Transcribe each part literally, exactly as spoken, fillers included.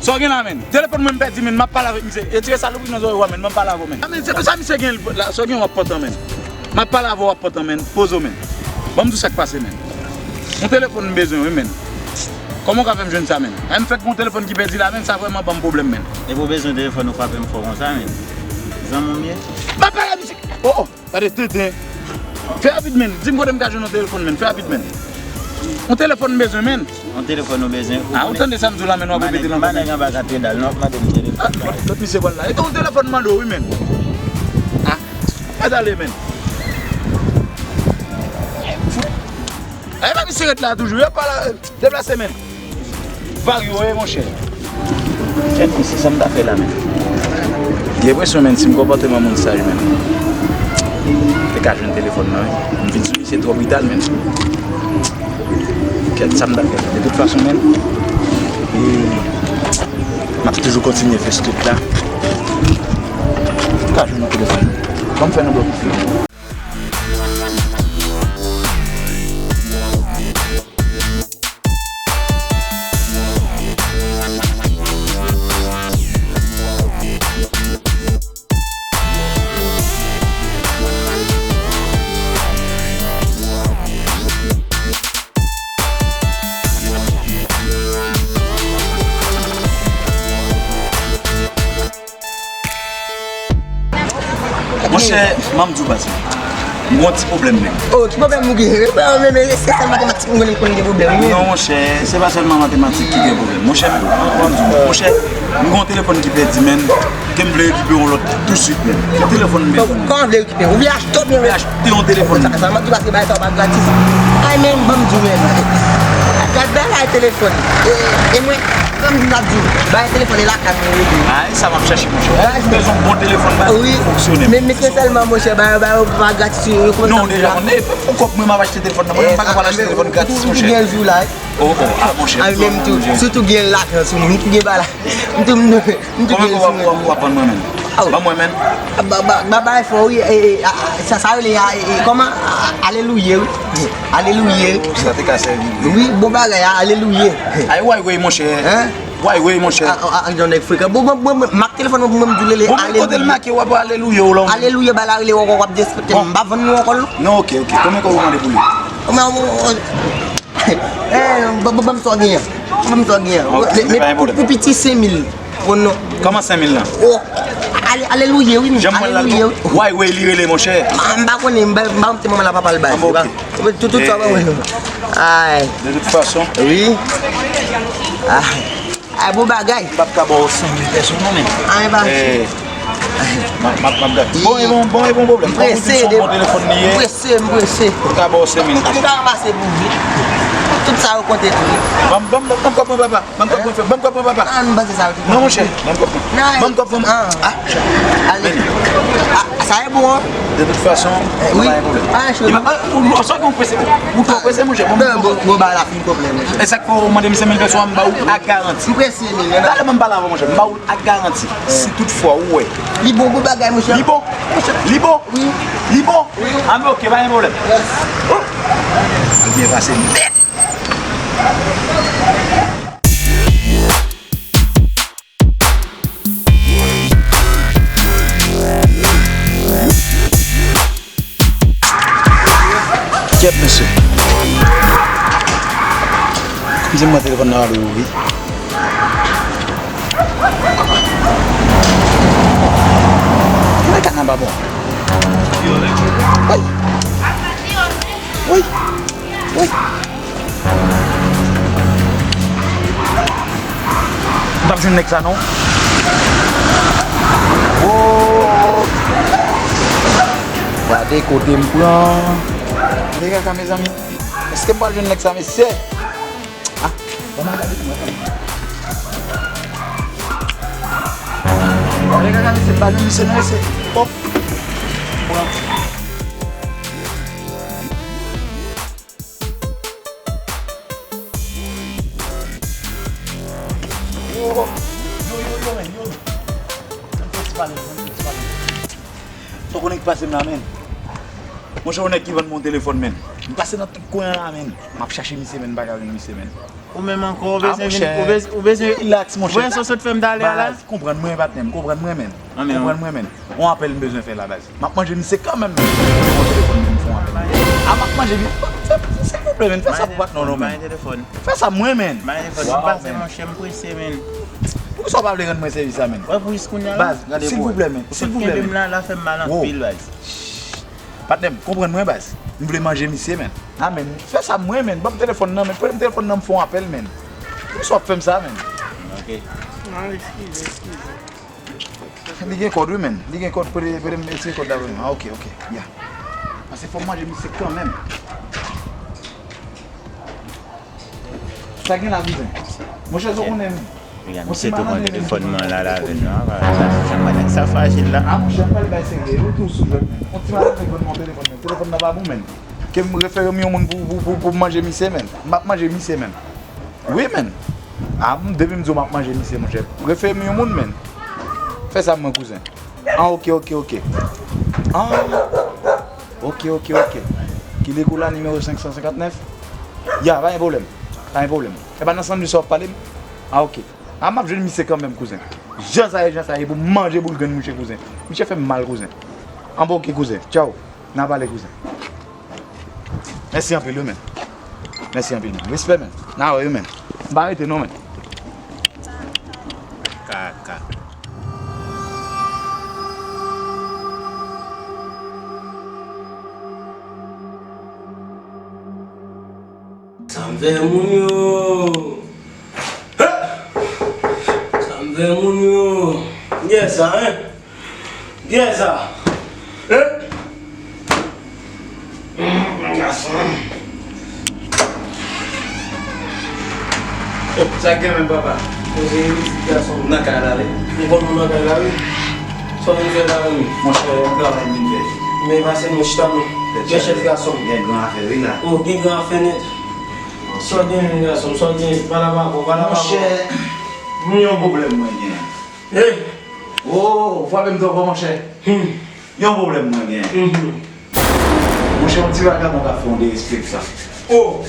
Sa w gen la, menn? Telefòn mwen m pèdi, menn. M ap pale avèk misye. Retire salopri nan zòrèy ou a, menn. Ban m pale avè w, menn. A, menn, se konsa misye gen la, sa w gen w ap pantan, menn. M ap pale avè w, w ap pantan, menn. Poze w, menn. Ban m di w sa k pase, menn. Yon telefòn m bezwen, wi, menn. Kòman w ka fè m jwenn sa, menn? A, m fèk gen yon telefòn ki pèdi la, menn. Sa vrèman ban m pwoblèm, menn. Epi w bezwen telefòn ou frape m fò konsa, menn? Zanmi w m ye? M ap pale avèk misye. Oh, oh. Gade tenten. Fè rapid, menn. Di m kote m ka jwenn yon telefòn, menn. Fè rapid, menn. Yon telefòn m bezwen, menn. Yon telefòn ou bezwen? A, ou tande sa m di w la, menn, w ap repete l ankò, menn. Manèg anba kat pedal, non, ap mande m telefòn. A, lòt, lòt misye pral la. E te yon telefòn m mande w, wi, menn. A, gad ale, menn. E pa misye ret la toujou. Yo pa la. Deplase, menn. Varyo, wi, monchè. Kèt mesye, sa m ta fè la, menn? Gen enpresyon, menn, si m konpòte m an moun saj, menn, m te ka jwenn telefòn nan, wi. M vin sou misye twò brital, menn. Kèt, sa m ta fè? De tout fason, menn, e, m ap toujou kontinye fè street la. M ka jwenn yon telefòn. Ban m fè nan blòk. Monchè, m ap di w, pase. M gon ti pwoblèm, menn. Oh, ki pwoblèm ou gen? Mwen menm, se sèl matematik mwen konnen m konn gen pwoblèm, wi. Non, monchè, se pa sèlman matematik ki gen pwoblèm. Monchè, m, m, m, monchè, m gon telefòn ki pèdi, menn, ke m vle rekipere yon lòt touswit, menn. Se telefòn m bezwen. Kòman w vle rekipere? Ou vle achte oubyen? M vle achte yon telefòn. Sa, sa, m ap di w pase bagay sa yo pa gratis. Ay, men, ban m di w, menn. Gad bagay telefòn. E, e mwen, Kòm m ap di w, bay telefòn e lakay mwen rete. A, e sa m ap chèche, monchè. M bezwen yon bon telefòn, ba, wi, fonksyonè. Men, men se sèlman, monchè, ba, ba, yo pa gratis, yo, yo konn... Non, deja, konn, e, pou kòb mwen, m ap achte telefòn nan. Mwen, m pa ka pral achte telefòn gratis, monchè. Ou toujou gen jou la, wi. Oh, oh, a, monchè, a, menm tou, sitou gen lajan sou mwen, m tou gen bagay la. M tou, m tou gen sou mwen. Kòman w ap vann mwen, menn? Ban mwen, menn. Ba, ba, ba, bay fò, wi, e, e, a, a, sa, sa rele, a, e, e, kòman? A, alelouye, wi. Alelouye. Sa te ka sèvi vre. Wi, bon bagay, a, alelouye. Ay, way, way, monchè. Hein? Way, way, monchè. A, a, a, yon nèg frekan. Bon, bon, bon, bon, mak telefòn mwen pou mwen, m di w rele alelouye. Bon, men kote l make w ap alelouye w la? Alelouye, ba la rele w ankò, w ap despekte m. M pa vann nou ankò, non? Non, ok, ok. Konbyen kòb ou mande pou li? Mwen, mwen, eh, ban, ban, ban m sa w genyen. Ban m sa w genyen. Ok, men, men pa gen pwoblèm. Pou, pou piti, senk mil. Bon, non. Kòman senk mil lan? Oh, ale-, alelouye, wi, alelouye, wi. Way, way, li rele, monchè. M, m pa konnen, m pa, m pa konnen manman l ak papa l bay. Ah, bon, ok. Tout, tout sa, eh, mwen, ay. De tout fason. Wi. Ah. Ay, bon bagay. M p ap ka ba w senk mil pèso non, menn. Ay, pa. Eh, m ap, m ap, m ap gade. Bon, e bon, bon, e bon pwoblèm. M prese, m prese, m prese. M ka ba w senk mil. M ka ranmase pou ou. Tout sa yo konte tou. Ban m, ban m, ban m kòb mwen, papa. Ban m kòb mwen, frè. Ban m kòb mwen, papa. Ah, m panse sa yo te... Non, monchè. Ban m kòb mwen. Ban m kòb mwen. Ah. Ale. Ah, sa e bon, hein? De tout fason, wi, pa gen pwoblèm. Ah, cheri. Ou, ou, ou, sa gen prese. Ou twò prese, monchè. Bon, bon, bon, ba la fin pwoblèm, monchè. E sa k fè w mande m senk mil pèso a, m ba ou ak garanti. M prese, men, men. Talè m pale avè w, monchè. M ba ou ak garanti. Si toutfwa ou wè. Li bon, bon bagay, monchè. Li bon. Li bon. Wi. Li bon. Wi. Ah, men ok, pa gen pwoblèm. Yes. Oh. Li byen pase nèt. Kèt, mesye. Kòmsi m pran telefòn nan rale w, wi. Kilè kanaba bon? Woy! Woy! Woy! M p ap jwenn nèg sa non. Oh! Gade kote m pran. Gade kaka, mezanmi. Èske m pral jwenn nèg sa, mesye? Ah, ban m al gade pou mwen. Gade kaka, mesye, m pa jwenn misye non, mesye. Oh! Pran. Yo, yo, yo, yo, men, yo. Ann fè ti pale, ann fè ti pale. Sa w konnen k pase m la, men? Monchè, yon nèg ki vann mwen yon telefòn, men. M pase nan tout kwen an la, menn. M ap chache misye, menn, m pa ka jwenn misye, menn. Ou menm ankò, ou bezwen vin, ou bezwen, ou bezwen, relax, monchè. Ou wè sa w sot fè m talè a la? Baz, konprann mwen, patnè m, konprann mwen, menn. Konprann mwen, menn. On apèl m bezwen fè la, baz. M ap manje misye kanmenm, menn. Fè yon telefòn, menn, fè yon apèl. A, m ap manje misye. Silvouplè, menn, fè sa pou patnè w non, menn. Fè sa mwen, menn. Bay telefòn, m pase, monchè, m prese, menn. Poukisa w pa vle rann mwen sèvis la, menn? Wè, pou jis kounye a la. Baz, silvouplè, menn. Silvouplè, menn. Ou sot kenbe m la, la fè m mal anpil, baz. Patnè m, konprann mwen, baz. M vle manje misye, menn. A, menn, fè sa mwen, menn. Ban m telefòn nan, menn. Pran telefòn nan, m fè yon apèl, menn. Poukisa w ap fè m sa, menn? Ok. Non, eskize, eskize. Li gen kòd, wi, menn. Li gen kòd, prete, prete m etire kòd la pou mwen. A, ok, ok. Ya. Pase fò m manje misye kanmenm. Sa gen la, kouzen? Monchè, sa w konnen, menn. Yon ti malandren, menn, ki vin nan telefòn nan. Sa, sa, sa, nèg sa frajil la. A, monchè, m pale bay serye, ou tou sou jwèt, menn. Yon ti malandren ki vin nan telefòn nan. Telefòn nan pa bon, menn. Ke m refere m yon moun pou, pou, pou, pou m manje misye, menn. M ap manje misye, menn. Wi, menn. A, m, depi m di w m ap manje misye, monchè. Refere m yon moun, menn. Fè sa mwen, kouzen. A, ok, ok, ok. A. Ok, ok, ok. Ki lig ou la, nimewo senk san senkant nèf? Ya, pa gen pwoblèm. Pa gen pwoblèm. E pa nan sandwich sa w ap pale m? A, ok. A, m ap jwenn misye kanmenm, kouzen. Jan sa ye, jan sa ye, pou m manje boul grenn mouche, kouzen. Misye fè m mal, kouzen. Anben, ok, kouzen. Tchaw. N a pale, kouzen. Mèsi anpil, wi, menn. Mèsi anpil, menn. Respè, menn. N a wè, wi, menn. M pa rete, non, menn. Kaka. Sa m fè moun yo? Sa m fè moun yo? Kiyès sa, en? Kiyès sa? Eh? Gason. Sa gen menm, papa? Mwen se pitit gason. Nan kay la, wi. M konn ou nan kay la, wi. Sa w vin fè la, menm? Monchè, yon travay m vin fè. Men pase nou chita nou. Gen chèf gason. Gen gran afè, wi, la. Oh, gen gran afè nèt. Sa w gen menm, gason? Sa w gen? Pale avè m, pale avè m. Monchè, m yon pwoblèm mwen gen. Eh! Oh, frape m twò fò, monchè. Hmm. Yon pwoblèm mwen gen. Mhm. Monchè, yon ti vagabon k ap fè yon derespektan. Oh!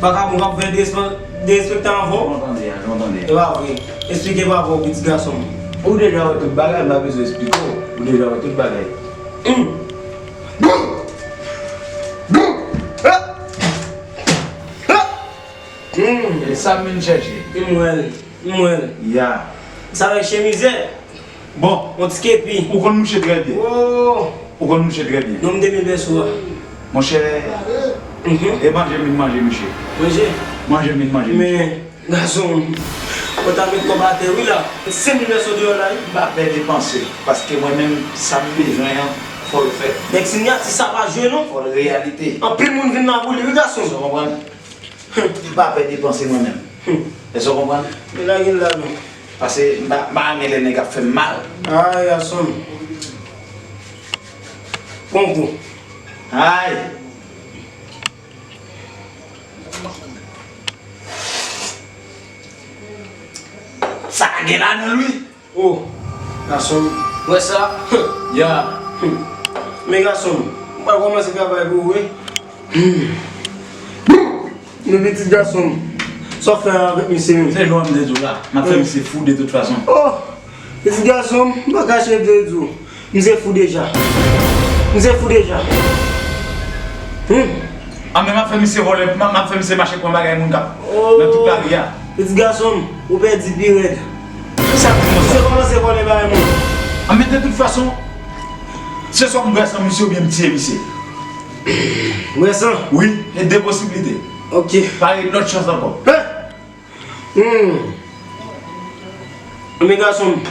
Vagabon k ap fè derespe-, derespektan avè w? Jan w tande a, jan w tande a. E pa vre. Esplike papa w, pitit gason m. Ou deja wè tout bagay, m pa bezwen esplike w. Ou deja wè tout bagay. Hmm. Hmm. E sa m vin chèche. M wè l. M wè l. Ya. Sa vle chemizè. Bon. Yon ti kepi. Ou konn mouche trè byen. Oh. Ou konn mouche trè byen. Nonm de mil pèso a. Monchè, mhm, e manje m vin manje, mesye. Manje? Manje m vin manje, mesye. Men, gason, ou ta met kòb atè, wi, la. Senk mil pèso deyò la, wi. M pa pè depanse, paske mwen menm, sa m bezwen an, fò l fèt. Nèg sinyati sa pa jwe, non. Fò l reyalite. Anpil moun vin la pou li, wi, gason. Ou konprann? M pa pè depanse mwen menm. Èske w konprann? Men lage l la non. Paske m pa, m pa renmen lè nèg ap fè m mal. Ay, gason m. Pran kou. Ay! Sa gen ladan l, wi. Oh, gason m. Wè sa? Ya. Men gason m, m pral kòmanse travay pou ou, wi. Men pitit gason m, sa w fè avèk misye menm? Se lwa m te di w la. M ap fè misye fou de tout fason. Oh, pitit gason m, m pa kache m te di w. Misye fou deja. Misye fou deja. Hmm. Anben, m ap fè misye vòlè, m ap, m ap fè misye mache pran bagay moun k ap nan tout lari a. Pitit gason m, ou pèdi pi rèd. Kisa k di konsa? Misye kòmanse vòlè bagay moun. Anben, de tout fason, se swa m bwè san misye oubyen m tiye misye. Bwè san? Wi, e de posiblite. Ok. Pa gen lòt chans ankò. Hein? Hmm. Men gason m,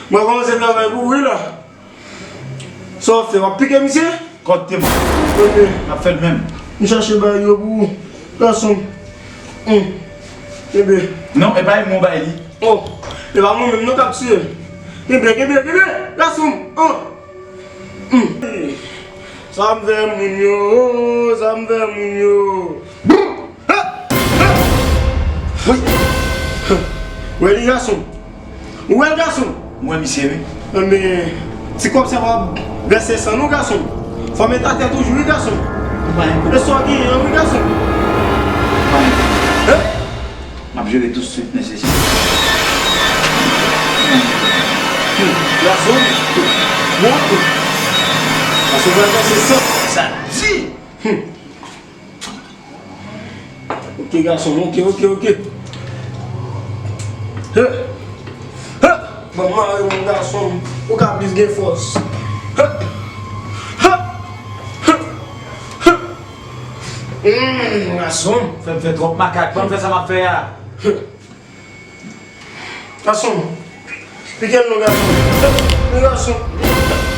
mwen kòmanse travay pou ou wi la. Sa w ap fè? W ap pike misye? Kòte m. Ebyen. N ap fè l menm. M chache bay yo pou ou. Gason m. Hmm. Ebyen. Non, e pa mwen bay li. Oh. E pa mwen menm non k ap tiye l. Ebyen, ebyen, ebyen. Gason m. Oh. Hmm. Sa m fè moun yo, sa m fè moun yo. Wi. Wè li gason. Ou wè l gason? Mwen misye wi. Enben, ti kòb sa va vèse san nou gason. Fò m eta tè toujou wi gason. Lè sa w genyen an, wi, gason. Hein? M ap jere tout suit nesesè. Gason. Bon. Gason pral pase san. Sa di. Ok, gason, ok, ok, ok. He! He! Ban m mare, mon gason. Ou ka plis gen fòs. He! He! He! He! Hmm, gason. Fè m fè twòp makak. Ban m fè sa m ap fè a. Gason, pike l non, gason. Men gason.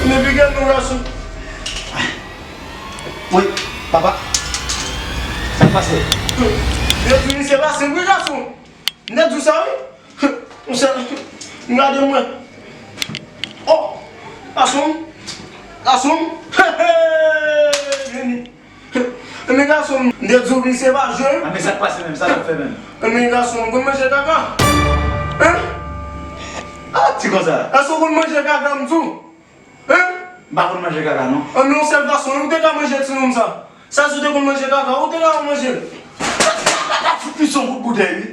Men pike l non, gason. Wi, papa. Sa k pase? Yo di misye pase wi, gason. M te di w sa wi. Monchè, m gade mwen. Oh, gason. Gason. He, he, vini. Enben gason m, m te di w misye pa jwe. A, men sa k pase menm? Sa l ap fè menm? Enben gason m, konn manje kaka? Hein? Ah, ti konsa. Èske w konn manje kaka, m di w? Hein? M pa konn manje kaka, non. Enben yon sèl fason, ou te ka manje ti nonm sa. Sa si w te konn manje kaka, ou te ka manje l. Kaka fout li son bout boutèy, wi.